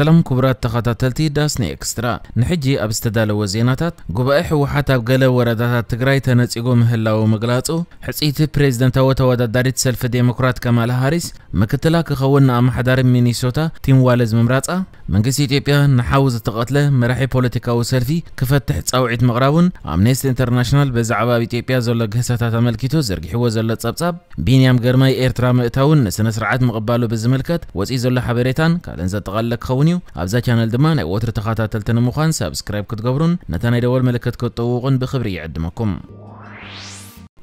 ሰላም ክቡራት ተኸታተልቲ ዳስኒ ኤክስትራ፣ ንሕጂ ኣብ ዝተዳለወ ዜናታት፣ ጉባኤ ህወሓት ኣብ ገለ ወረዳታት ትግራይ ተነጺጉ ምህላዉ ምግላጹ፣ ሕጽይቲ ፕሬዝደንታዊ ተወዳዳሪት ሰልፊ ዴሞክራት ከማላ ሃሪስ ምክትላ ክኸውን ንኣመሓዳሪ ሚኒሶታ ቲም ዋለዝ ምምራጻ፣ መንግስቲ ኢትዮጵያ ንሓው ዝተቐትለ መራሒ ፖለቲካዊ ሰልፊ ክፈትሕ ጻውዒት ምቕራቡን፣ ኣምነስቲ ኢንተርናሽናል ብዛዕባ ኣብ ኢትዮጵያ ዘሎ ግህሰታት ኣመልኪቱ ዘርጊሕዎ ዘሎ ጸብጻብ፣ ቢንያም ግርማይ ኤርትራ ምእታውን ንስነ ስርዓት ምቕባሉ ብዝምልከት ወፂኡ ዘሎ ሓበሬታን ካልእን ዘጠቓለለ ክኸውን እዩ። ኣብዛ ቻነል ድማ ናይ ወትሪ ተኸታተልቲ ንምዃን ሳብስክራይብ ክትገብሩን ነታ ናይ ደወል ምልክት ክትጥውቑን ብኽብሪ ይዕድመኩም።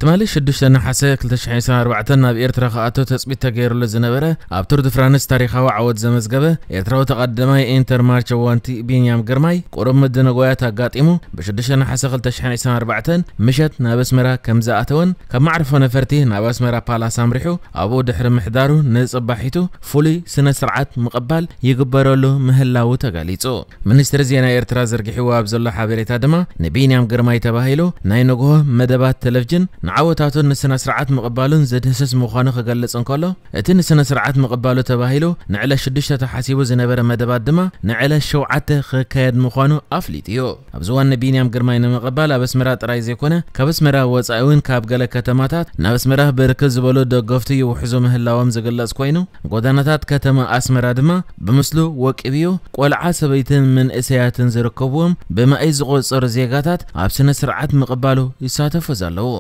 ትማሊ ሽዱሽተ ነሓሰ ክልተ ሽሕን ዕስራን ኣርባዕተን ናብ ኤርትራ ክኣቱ ትጽቢት ተገይሩሉ ዝነበረ፣ ኣብ ቱር ድ ፍራንስ ታሪኻዊ ዓወት ዘመዝገበ ኤርትራዊ ተቐዳዳማይ ኢንተር ማርች ዋንቲ ቢንያም ግርማይ ቁሩብ ምድንጓያት ኣጋጢሙ፣ ብ ሽዱሽተ ነሓሰ ክልተ ሽሕን ዕስራን ኣርባዕተን ምሸት ናብ ኣስመራ ከም ዝኣተወን፣ ካብ መዕርፎ ነፈርቲ ናብ ኣስመራ ፓላስ ኣምሪሑ ኣብኡ ድሕሪ ምሕዳሩ ንጽባሒቱ ፍሉይ ስነ ስርዓት ምቕባል ይግበረሉ ምህላዉ ተገሊጹ። ሚኒስትሪ ዜና ኤርትራ ዘርጊሕዎ ኣብ ዘሎ ሓበሬታ ድማ፣ ንቢንያም ግርማይ ተባሂሉ ናይ ንግሆ መደባት ቴሌቪዥን ንዓወታቱን ንስነ ስርዓት ምቕባሉን ዘድህስስ ምዃኑ ክገልጽ እንከሎ፣ እቲ ንስነ ስርዓት ምቕባሉ ተባሂሉ ንዕለት ሽዱሽተ ተሓሲቡ ዝነበረ መደባት ድማ ንዕለት ሸውዓተ ክካየድ ምዃኑ ኣፍሊጡ እዩ። ኣብዚ እዋን ንቢንያም ግርማይ ንምቕባል ኣብ ኣስመራ ጥራይ ዘይኮነ፣ ካብ ኣስመራ ወጻኢ እውን ካብ ገለ ከተማታት ናብ ኣስመራ ብርክት ዝበሉ ደገፍቱ ይውሕዙ ምህላዎም ዝግለጽ ኮይኑ፣ ጎዳናታት ከተማ ኣስመራ ድማ ብምስሉ ወቂቡ እዩ። ቆልዓ፣ ሰበይትን መንእሰያትን ዝርከብዎም ብማእይ ዝቆጸሩ ዜጋታት ኣብ ስነ ስርዓት ምቕባሉ ይሳተፉ ዘለዉ።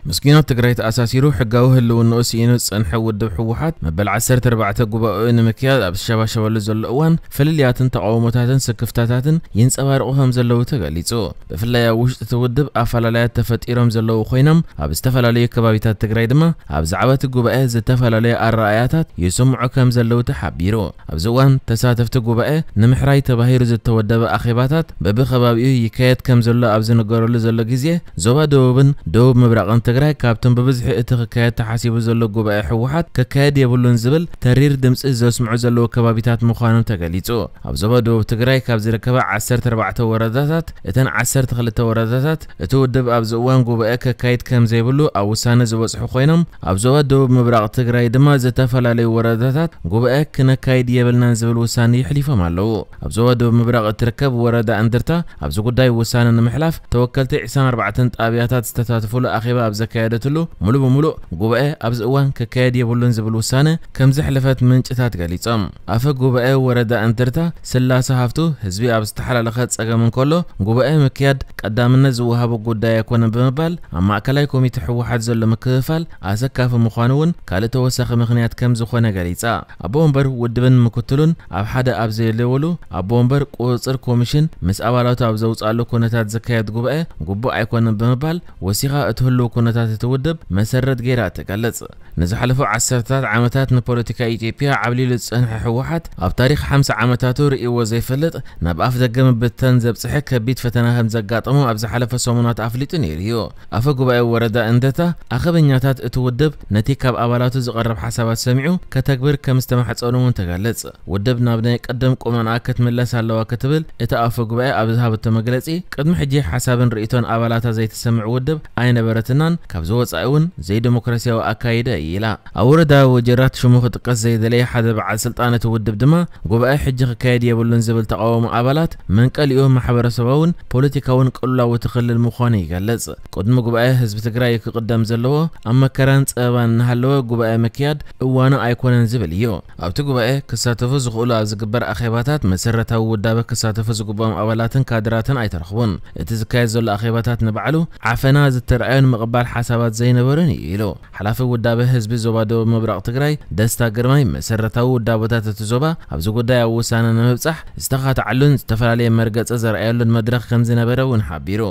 ምስ ኲናት ትግራይ ተኣሳሲሩ ሕጋዊ ህልውንኡ ስኢኑ ዝጸንሐ ውድብ ህወሓት፣ መበል ዓሰርተ ኣርባዕተ ጉባኤኡ ንምክያድ ኣብ ዝሸባሸበሉ ዘሎ እዋን፣ ፍልልያትን ተቃውሞታትን ስክፍታታትን ይንጸባረቑ ከም ዘለዉ ተገሊጹ። ብፍላይ ኣብ ውሽጢ እቲ ውድብ ኣፈላላያት ተፈጢሮም ዘለዉ ኮይኖም፣ ኣብ ዝተፈላለዩ ከባቢታት ትግራይ ድማ ኣብ ዛዕባ እቲ ጉባኤ ዝተፈላለዩ ኣረኣእያታት ይስምዑ ከም ዘለዉ ተሓቢሩ። ኣብዚ እዋን፣ ተሳተፍቲ ጉባኤ ንምሕራይ ተባሂሉ ዝተወደበ ኣኼባታት በብኸባቢኡ ይካየድ ከም ዘሎ ኣብ ዝንገረሉ ዘሎ ግዜ፣ ዞባ ደቡብን ደቡብ ምብራቕን ትግራይ ካብቶም ብብዝሒ እቲ ክካየድ ተሓሲቡ ዘሎ ጉባኤ ህወሓት ክካየድ የብሉን ዝብል ተሪር ድምፂ ዘስምዑ ዘለዉ ከባቢታት ምዃኖም ተገሊጹ። ኣብ ዞባ ደቡብ ትግራይ ካብ ዝርከባ ዓሰርተ ኣርባዕተ ወረዳታት፣ እተን ዓሰርተ ክልተ ወረዳታት እቲ ውድብ ኣብዚ እዋን ጉባኤ ከካይድ ከም ዘይብሉ ኣብ ውሳነ ዝበጽሑ ኮይኖም፣ ኣብ ዞባ ደቡብ ምብራቕ ትግራይ ድማ ዝተፈላለዩ ወረዳታት ጉባኤ ክነካይድ የብልናን ዝብል ውሳነ የሕሊፎም ኣለዉ። ኣብ ዞባ ደቡብ ምብራቕ እትርከብ ወረዳ እንድርታ ኣብዚ ጉዳይ ውሳነ ንምሕላፍ ተወከልቲ ዕስራን ኣርባዕተን ጣብያታት ዝተሳተፉሉ ኣኼባ ኣብ ዘካየደትሉ፣ ሙሉ ብሙሉእ ጉባኤ ኣብዚ እዋን ክካየድ የብሉን ዝብል ውሳነ ከም ዘሕለፈት ምንጭታት ገሊጾም። ኣፈ ጉባኤ ወረዳ እንድርታ ስላሰ ሃፍቱ፣ ህዝቢ ኣብ ዝተሓላለኸ ጸገም እንከሎ ጉባኤ ምክያድ ቀዳምነት ዝወሃቦ ጉዳይ ኣይኮነን ብምባል፣ ኣብ ማእከላይ ኮሚቴ ህወሓት ዘሎ ምክፍፋል ኣሰካፊ ምዃኑ እውን ካልእ ተወሳኺ ምኽንያት ከም ዝኾነ ገሊጻ። ኣቦ ወንበር ውድብን ምክትሉን ኣብ ሓደ ኣብ ዘየለውሉ፣ ኣቦ ወንበር ቁጽጽር ኮሚሽን ምስ ኣባላቱ ኣብ ዘውጽኣሉ ኩነታት ዝካየድ ጉባኤ ግቡእ ኣይኮነን ብምባል፣ ወሲኻ እቲ ህልው ኩነታት እቲ ውድብ መሰረት ገይራ ትገልጽ። ንዝሓለፉ ዓሰርታት ዓመታት ንፖለቲካ ኢትዮጵያ ዓብሊሉ ዝጸንሐ ህወሓት፣ ኣብ ታሪኽ ሓምሳ ዓመታቱ ርእይዎ ዘይፈልጥ፣ ናብ ኣፍ ደገ ምብትታን ዘብጽሐ ከቢድ ፈተና ከም ዘጋጠሞ ኣብ ዝሓለፈ ሰሙናት ኣፍሊጡ ነይሩ እዩ። ኣፈ ጉባኤ ወረዳ እንደታ፣ ኣኸበኛታት እቲ ውድብ ነቲ ካብ ኣባላቱ ዝቐርብ ሓሳባት ሰሚዑ ከተግብር ከም ዝተማሕጸኑ እውን ትገልጽ። ውድብ ናብ ናይ ቀደም ቁመናኣ ክትምለስ ኣለዋ ክትብል እታ ኣፈ ጉባኤ ኣብ ዝሃበቶ መግለጺ፣ ቅድሚ ሕጂ ሓሳብን ርእይቶን ኣባላታ ዘይትሰምዕ ውድብ ኣይነበረትናን፣ ካብዚ ወጻኢ እውን ዘይዲሞክራሲያዊ ኣካይዳ እዩ ኢላ። ኣብ ወረዳ ወጀራት ሽሙ ክጥቀስ ዘይደለየ ሓደ በዓል ስልጣን እቲ ውድብ ድማ፣ ጉባኤ ሕጂ ክካየድ የብሉን ዝብል ተቃውሞ ኣባላት መንቀሊኡ ማሕበረሰባውን ፖለቲካውን ቅልውላው እቲ ክልል ምዃኑ ይገልጽ። ቅድሚ ጉባኤ ህዝቢ ትግራይ ክቕደም ዘለዎ፣ ኣብ መከራን ጸበባን እናሃለወ ጉባኤ ምክያድ እዋኑ ኣይኮነን ዝብል እዩ። ኣብቲ ጉባኤ ክሳተፉ ዝኽእሉ ኣብ ዝግበር ኣኼባታት መሰረታዊ ውዳበ ክሳተፉ ዝግብኦም ኣባላትን ካድራትን ኣይተረኽቡን። እቲ ዝካየድ ዘሎ ኣኼባታት ንባዕሉ ዓፈና ዝተረኣዮን ምቕባል ሓሳባት ዘይነበሮን እዩ ኢሉ። ሓላፊ ውዳበ ህዝቢ ዞባ ደቡብ ምብራቕ ትግራይ ደስታ ግርማይ፣ መሰረታዊ ውዳበታት እቲ ዞባ ኣብዚ ጉዳይ ኣብ ውሳነ ንምብጻሕ ዝተኻትዓሉን ዝተፈላለየ መርገጺ ዘርኣየሉን መድረኽ ከም ዝነበረ እውን ሓቢሩ።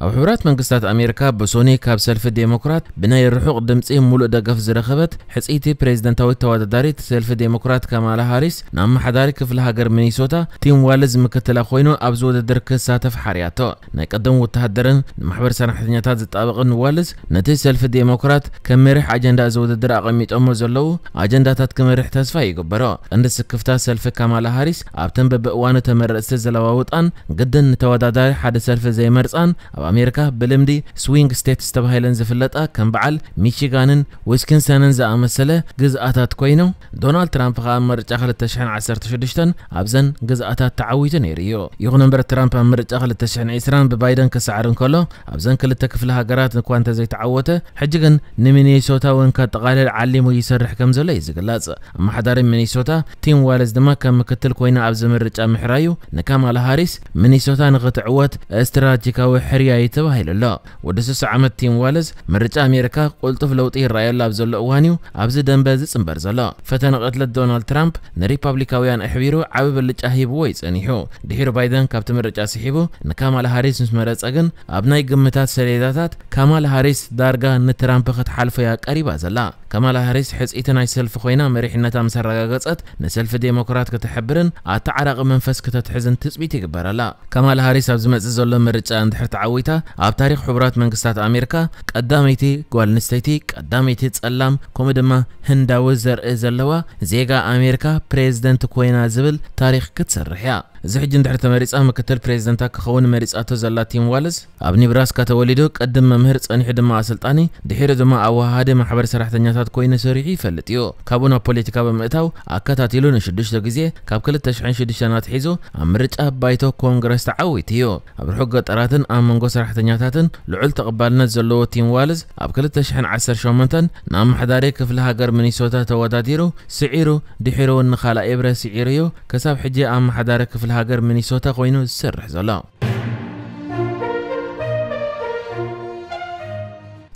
ኣብ ሕቡራት መንግስታት ኣሜሪካ ብሶኒ ካብ ሰልፊ ዴሞክራት ብናይ ርሑቕ ድምፂ ሙሉእ ደገፍ ዝረኸበት ሕፅይቲ ፕሬዝደንታዊት ተወዳዳሪት ሰልፊ ዴሞክራት ካማላ ሃሪስ፣ ንኣመሓዳሪ ክፍለ ሃገር ሚኒሶታ ቲም ዋለዝ ምክትላ ኮይኑ ኣብዚ ውድድር ክሳተፍ ሓርያቶ። ናይ ቀደም ወተሃደርን ንማሕበር ሰራሕተኛታት ዝጣበቕን ዋለዝ፣ ነቲ ሰልፊ ዴሞክራት ከም መሪሕ ኣጀንዳ እዚ ውድድር ኣቐሚጦሞ ዘለዉ ኣጀንዳታት ክመርሕ ተስፋ ይግበሮ። ቀንዲ ስክፍታ ሰልፊ ካማላ ሃሪስ፣ ኣብተን በብእዋኑ ተመረፅቲ ዘለዋውጣን ግድን ንተወዳዳሪ ሓደ ሰልፊ ዘይመርፃን፣ ኣብ ኣብ ኣሜሪካ ብልምዲ ስዊንግ ስቴትስ ተባሂለን ዝፍለጣ ከም በዓል ሚቺጋንን ዊስኪንሰንን ዝኣመሰለ ግዝኣታት ኮይኑ፣ ዶናልድ ትራምፕ ከኣ ኣብ ምርጫ ክልተ ሽሕን ዓሰርተ ሽዱሽተን ኣብዘን ግዝኣታት ተዓዊቱ ነይሩ እዩ። ይኹን እምበር ትራምፕ ኣብ ምርጫ ክልተ ሽሕን ዕስራን ብባይደን ክሰዓር እንከሎ ኣብዘን ክልተ ክፍለ ሃገራት እኳ እንተዘይተዓወተ፣ ሕጂ ግን ንሚኒሶታ እውን ከጠቓልል ዓሊሙ ይሰርሕ ከም ዘሎ እዩ ዝግለጽ። ኣመሓዳሪ ሚኒሶታ ቲም ዋለስ ድማ ከም ምክትል ኮይና ኣብዚ ምርጫ ምሕራዩ ንካማላ ሃሪስ ሚኒሶታ ንኽትዕወት ስትራቴጂካዊ ሕርያ እዩ ተባሂሉ ኣሎ። ወዲ ስሳ ዓመት ቲም ዋለስ ምርጫ ኣሜሪካ ቅልጡፍ ለውጢ ይረኣየሉ ኣብ ዘሎ እዋን እዩ ኣብዚ ደንበ ዝጽንበር ዘሎ። ፈተነ ቅትለት ዶናልድ ትራምፕ ንሪፓብሊካውያን ኣሕቢሩ ዓቢ ብልጫ ሂብዎ እዩ ጸኒሑ። ድሒሩ ባይደን ካብቲ ምርጫ ስሒቡ ንካማላ ሃሪስ ምስ መረጸ ግን ኣብ ናይ ግምታት ሰሌዳታት ካማላ ሃሪስ ዳርጋ ንትራምፕ ክትሓልፎ እያ ቀሪባ ዘላ። ካማላ ሃሪስ ሕጽይቲ ናይ ሰልፊ ኮይና መሪሕነታ ምስ ኣረጋገጸት ንሰልፊ ዴሞክራት ከተሕብርን ኣተዓራቒ መንፈስ ከተትሕዝን ትጽቢት ይግበረላ። ካማላ ሃሪስ ኣብ ዝመጽእ ዘሎ ምርጫ እንድሕር ተዓዊታ ኣብ ታሪኽ ሕቡራት መንግስታት ኣሜሪካ ቀዳመይቲ ጓል ኣንስተይቲ፣ ቀዳመይቲ ጸላም ከምኡ ድማ ህንዳዊ ዘርኢ ዘለዋ ዜጋ ኣሜሪካ ፕሬዝደንት ኮይና ዝብል ታሪኽ ክትሰርሕ እያ። እዚ ሕጂ እንድሕር ተመሪጻ ምክትል ፕሬዝደንታ ክኸውን መሪጻቶ ዘላ ቲም ዋለስ ኣብ ኒብራስካ ተወሊዱ ቅድም መምህር ጸኒሑ ድማ ኣሰልጣኒ ድሒሩ ድማ ኣወሃሃዲ ማሕበር ሰራሕተኛታት ኮይኑ ሰሪሑ ይፈልጥ እዩ። ካብኡ ናብ ፖለቲካ ብምእታው ኣከታቲሉ ንሽዱሽተ ግዜ ካብ ክልተ ሽሕን ሽዱሽተን ኣትሒዙ ኣብ ምርጫ ባይቶ ኮንግረስ ተዓዊቱ እዩ። ኣብ ርሑቕ ገጠራትን ኣብ መንጎ ሰራሕተኛታትን ልዑል ተቐባልነት ዘለዎ ቲም ዋልዝ ኣብ ክልተ ሽሕን ዓሰርተ ሸሞንተን ንኣመሓዳሪ ክፍለ ሃገር ሚኒሶታ ተወዳዲሩ ስዒሩ ድሒሩ እውን ንኻልኣይ ብረት ስዒሩ እዩ። ክሳብ ሕጂ ኣመሓዳሪ ክፍለ ሃገር ሚኒሶታ ኮይኑ ዝሰርሕ ዘሎ።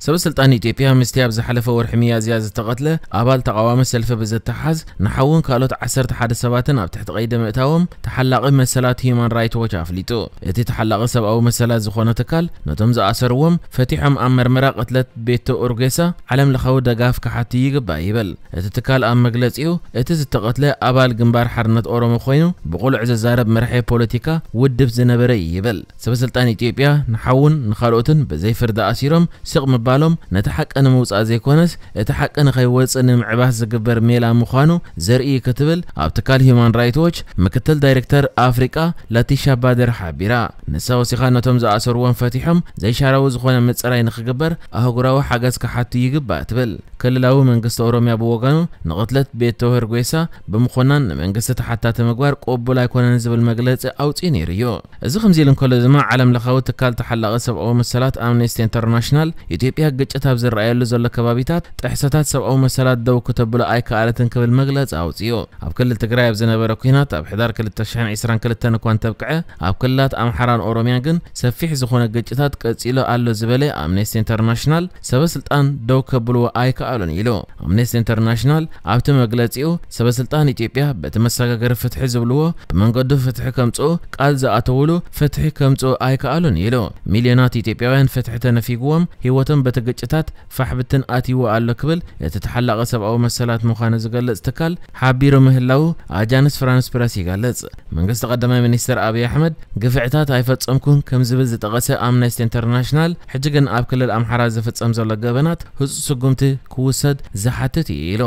ሰበ ስልጣን ኢትዮጵያ ምስቲ ኣብ ዝሓለፈ ወርሒ ሚያዝያ ዝተቐትለ ኣባል ተቓዋሚ ሰልፊ ብዝተሓዝ ንሓውን ካልኦት ዓሰርተ ሓደ ሰባትን ኣብ ትሕቲ ቀይዲ ምእታዎም ተሓላቒ መሰላት ሂዩማን ራይት ዎች ኣፍሊጡ። እቲ ተሓላቒ ሰብኣዊ መሰላት ዝኾነ ትካል ነቶም ዝኣሰርዎም ፈቲሖም ኣብ መርመራ ቅትለት ቤቶ ኡርጌሳ ዓለም ለኻዊ ደጋፍ ክሓቱ ይግባእ ይብል። እቲ ትካል ኣብ መግለጺኡ እቲ ዝተቐትለ ኣባል ግንባር ሓርነት ኦሮሞ ኮይኑ ብቑሉዕ ዝዛረብ መራሒ ፖለቲካ ውድብ ዝነበረ እዩ ይብል። ሰበ ስልጣን ኢትዮጵያ ንሓውን ንኻልኦትን ብዘይ ፍርዲ ኣሲሮም ስቕ ምባሎም ነቲ ሓቂ ንምውጻእ ዘይኮነስ እቲ ሓቂ ንኸይወጽእ ንምዕባስ ዝግበር ሜላ ምዃኑ ዘርኢ እዩ ክትብል ኣብ ትካል ሂዩማን ራይት ዎች ምክትል ዳይሬክተር ኣፍሪቃ ላቲሻ ባደር ሓቢራ። ንሳ ወሲኻ ነቶም ዝኣሰርዎም ፈቲሖም ዘይሻራዊ ዝኾነ ምጽራይ ንኽግበር ኣህጉራዊ ሓገዝ ክሓቱ ይግባእ ትብል። ክልላዊ መንግስቲ ኦሮሚያ ብወገኑ ንቕትለት ቤቶ ሄርጎሳ ብምኾናን ንመንግስቲ ተሓታቲ ምግባር ቅቡል ኣይኮነን ዝብል መግለጺ ኣውጺኡ ነይሩ እዩ። እዚ ከምዚ ኢሉ እንከሎ ድማ ዓለም ለኻዊ ትካል ተሓላቒ ሰብኣዊ መሰላት ኣምነስቲ ኢንተርናሽናል ኢትዮጵያ ግጭት ኣብ ዝረኣየሉ ዘሎ ከባቢታት ጥሕሰታት ሰብኣዊ መሰላት ደው ክተብሎ ኣይከኣለትን ክብል መግለጺ ኣውጺኡ። ኣብ ክልል ትግራይ ኣብ ዝነበረ ኲናት ኣብ ሕዳር ክልተ ሽሕን ዕስራን ክልተን እኳ እንተብቅዐ ኣብ ክልላት ኣምሓራን ኦሮሚያን ግን ሰፊሕ ዝኾነ ግጭታት ቀጺሉ ኣሎ ዝበለ ኣምነስቲ ኢንተርናሽናል ሰበ ስልጣን ደው ከብልዎ ኣይከኣሉን ኢሉ። ኣምነስቲ ኢንተርናሽናል ኣብቲ መግለጺኡ ሰበ ስልጣን ኢትዮጵያ በቲ መሰጋገሪ ፍትሒ ዝብልዎ ብመንገዱ ፍትሒ ከምጽኡ ቃል ዝኣተውሉ ፍትሒ ከምጽኡ ኣይከኣሉን ኢሉ። ሚልዮናት ኢትዮጵያውያን ፍትሒ ተነፊግዎም ህይወቶም በቲ ግጭታት ፋሕብትን ኣትይዎ ኣሎ ክብል እቲ ተሓላቒ ሰብኣዊ መሰላት ምዃኑ ዝገልጽ ትካል ሓቢሩ ምህላዉ ኣጃንስ ፍራንስ ፕረስ ይገልጽ። መንግስቲ ቀዳማይ ሚኒስትር ኣብይ ኣሕመድ ግፍዕታት ኣይፈጸምኩን ከም ዝብል ዝጠቐሰ ኣምነስቲ ኢንተርናሽናል ሕጂ ግን ኣብ ክልል ኣምሓራ ዝፍጸም ዘሎ ገበናት ህጹጽ ስጉምቲ ክውሰድ ዝሓትት እዩ ኢሉ።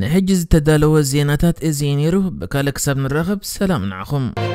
ንሕጂ ዝተዳለወ ዜናታት እዚ እዩ ነይሩ። ብካልእ ክሳብ ንራኸብ ሰላም ንዓኹም።